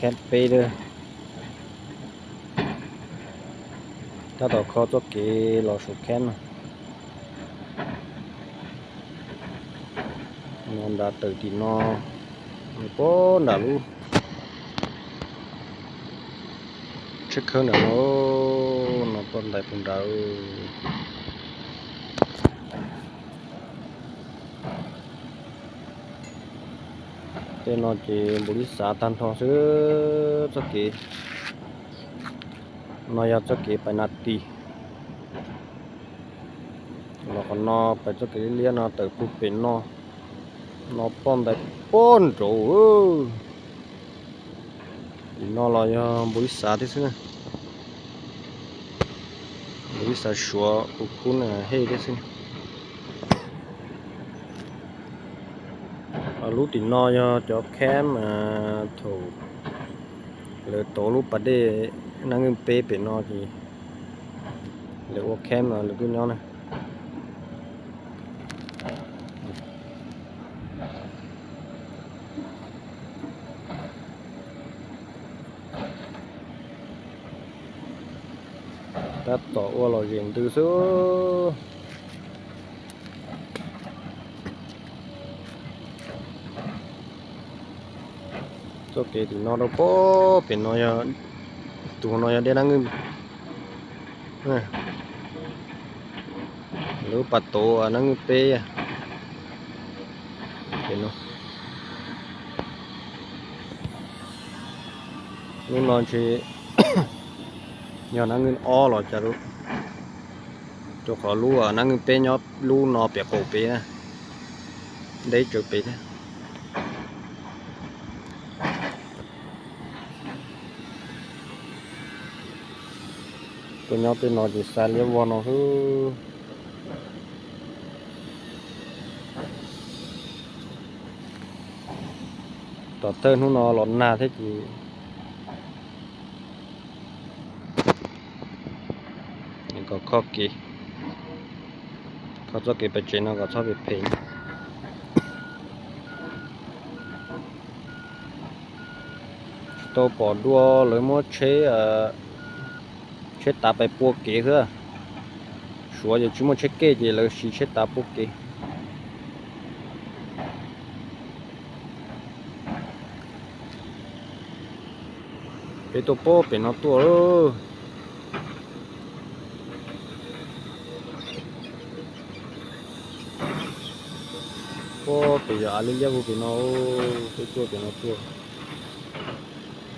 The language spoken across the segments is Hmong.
Peb lawm. Tab tom kho txoj kev los saum khab no. No nram tawm tim no, puag nram lub tsheb khawb nram no, no puag ntais puag nrad. Tej no ces npaum li xav tag nrho xwb txoj kev. No yog txoj kev pais nas tis. Los qhov no pais txoj kev liab liab no tawm puag pem no, no puag ntais puag nraud. Tim no los yog npaum li xav thiab xwb na. Npaum li xav Suav kuv khub na hej thiab xwb. Lub tim no yog cov khab thaum lawv tov lub pas dej Nab Nkij peb pem no ces lawv ua khab no lawv kuj nyob na. Tab tom ua los zem ntws xwb. Txoj kev tim no rau puag pem no yog, tus no yog dej Nab Nkij, lub pas tov Nab Nkij peb. Lub no ntshe yog Nab Nkij ob los cas, rau qhov lub Nab Nkij peb nyob lub no pem qaum pem na, deb tsawv pem thiab. Tuaj nyob tej no ces xa liab vog no xwb. Tom thawj hnub no los nag thiab ces kom kho kev, kho txoj kev pem tsev no kom txhob phem phem. Tsis tau pom dua lawv muab tsheb, tsheb tav pais pua kev xwb. Suav ces tsis muaj tsheb kej ces lawv siv tsheb tav pua kev. Peb tuaj puag pem no tuaj. Puag pem yog av liab liab puag pem no, peb tuaj pem no tuaj.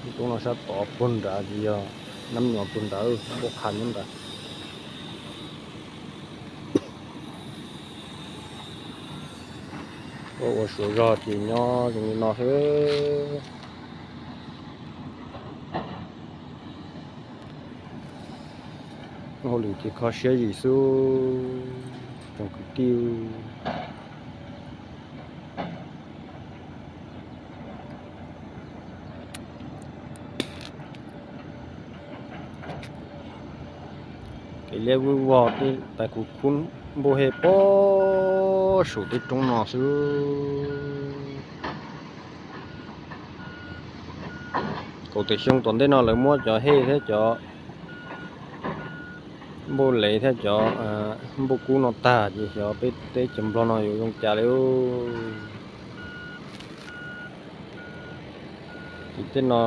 Lub roob no sab tod puag nrad ces yog Nab Nyuam puag nrad, npauj qha nyob nrad. Ua ua suav zog ces nyob zoo li no xwb. Hauj lwm ces kho siab zim xwb tsoom kwv tij. Kev liab vwj vog tej tais kuv khub npuj hej puag saum tej roob no xwb. Kaum tawm xyoo tom ntej no lawv muab cov hej thiab cov npuj lev thiab cov npuj kub no tag ces xyov peb teb chaws Nplog no yuav zoo cas li. Tim tej no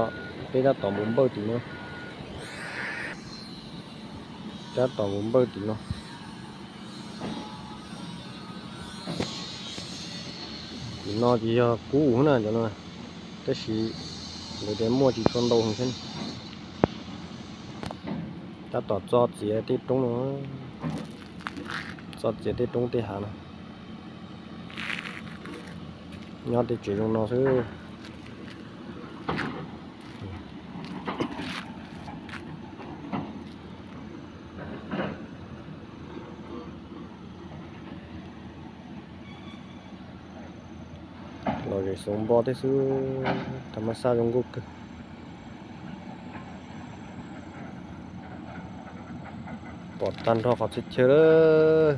peb tab tom mus npawj tim no. Tab tom mus npawj tim no. Tim no ces yog kub na cov no, tab sis lawv tias muaj tsis tshua ntau heev thiab. Tab tom txo txiav tej roob no, txo txiav tej roob tej hav no. Nyob tej tsev zoo no xwb. Los zem xauv npo tej xwb, tham mas xaj zoo nkauj kawg. Pom tag nrho qhov txhia chaw lawm.